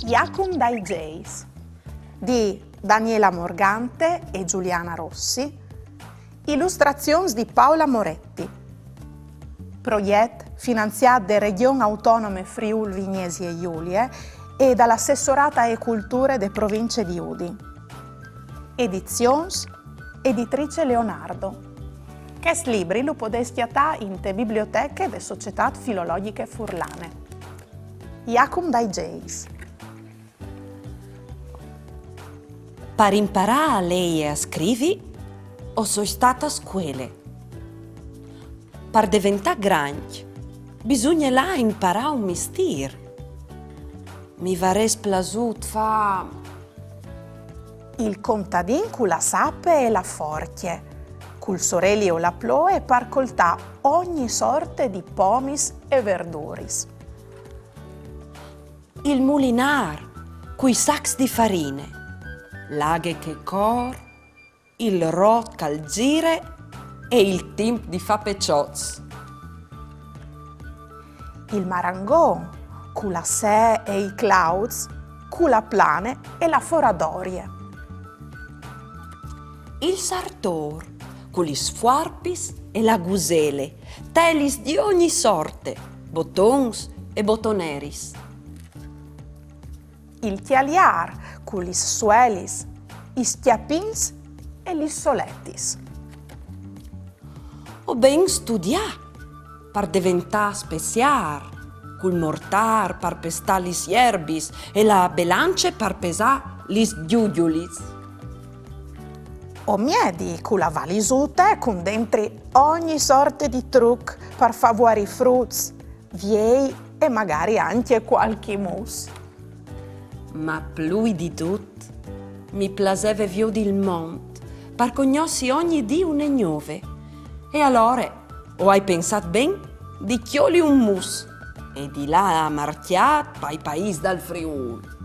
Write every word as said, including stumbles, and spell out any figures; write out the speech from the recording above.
Jacum dai Geis, di Daniela Morgante e Giuliana Rossi, ilustraziuns di Paola Moretti. Proiet finanziât de Regjon Autonome Friûl Vignesie Julie e dal Assessorât ae Culture de Provincie di Udin. Edizions Editrice Leonardo. Chest libri lu podês cjatâ inte biblioteche de Societât Filologjiche Furlane. Jacum dai Geis. Par imparâ a lei e a scrivi, o soi stât a scuele. Par deventâ grancj, bisugne lâ a imparâ un mistîr. Mi varès plasût fâ il contadin cu la sape e la forcje, cul soreli o la ploie par coltâ ogni sorte di pomis e verduris. Il mulinâr cui sacs di farine, la aghe che e cor, il rot che al zire e il timp di fâ peçots. Il marangon cu la see e i clauts, cu la plane e la foradorie. Il sartôr cu lis fuarpis e la gusele, telis di ogni sorte, botons e botoneris. Il cjaliâr cu lis suelis, i scjapins e lis soletis. O ben studiâ par deventâ speziâr, cul mortâr par pestâ lis jerbis e la belance par pesâ lis gjugjulis. O miedi cu la valisute cun dentri ogni sorte di truc par fâ vuarî fruts, viei e magari ancje cualchi mus. Ma plui di dut mi plaseve viodi il mont, par cognossi ogni dì une gnove. E alore o ai pensât ben di cjoli un mus e di lâ a marcjâ pai paîs dal Friûl.